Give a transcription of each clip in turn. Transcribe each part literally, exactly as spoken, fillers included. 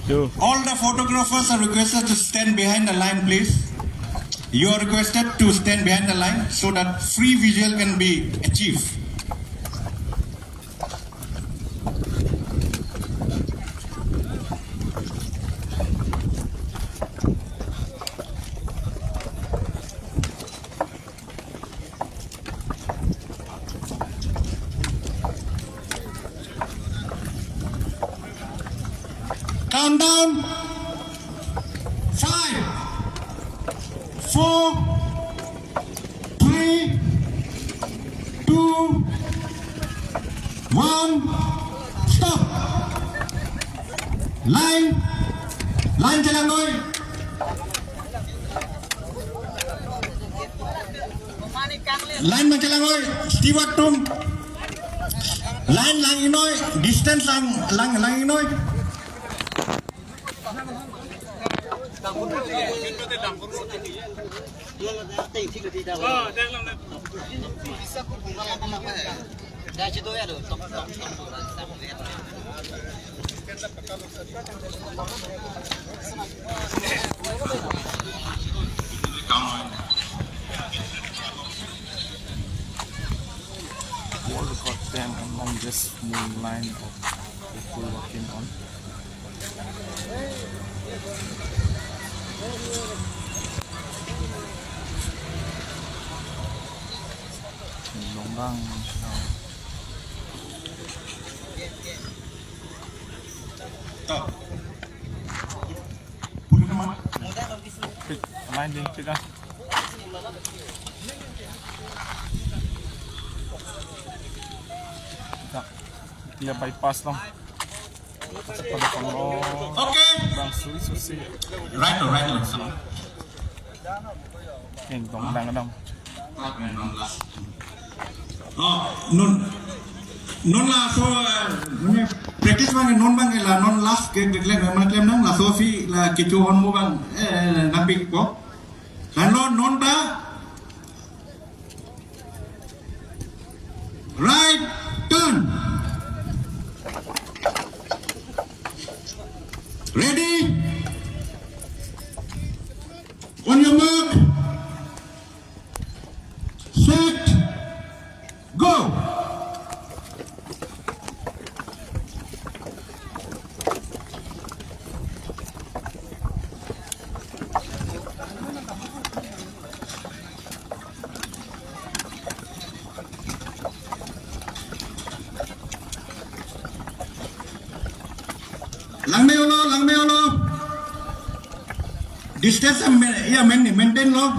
Two. All the photographers are requested to stand behind the line, please. You are requested to stand behind the line so that free visual can be achieved. Countdown. Five, four, three, two, one. Stop. Line. Line chelangdoi. Line ma chelangdoi, steward atum. Line lang-iknoi, distance lang, lang, lang-iknoi. Wall got them along this small line of people walking on. Longbang. Stop. Put him on. Pick, line din pick ah. Stop. Clear bypass long. Okay. Bang sui susi. Right to right to. Ning dong dang dong. Oh, non, non laso, eh, mane practice abang non abang la non last ke declare mane klem nang laso si la kecho hon mo abang, eh, nangpipo. Lanon non ta. Right turn. Ready? On your mark. Set. Go. Langme-olo, langme-olo. Distance am-, ya, main-, maintain lo.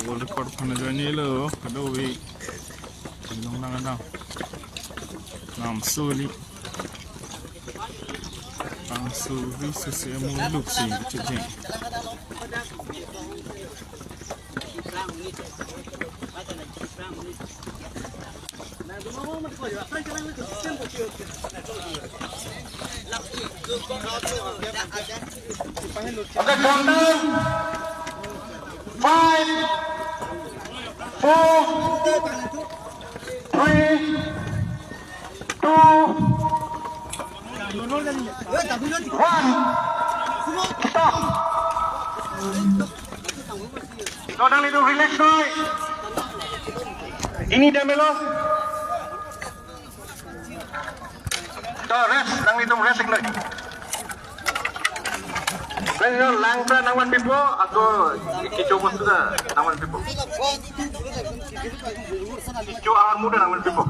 World record khana join lo, kado wi. Long nang nang. Nam suli. Ang suli sesi amu luk si kecil. Okay, countdown. Five, four, three, two, one. Stop. To, nanglitum relax noi. Ini damelo. To, rest, nanglitum rest iknoi. Nanglitum lang ta nangvanpipo, ako kecho bostu ta nangvanpipo. Kecho awan muda nangvanpipo.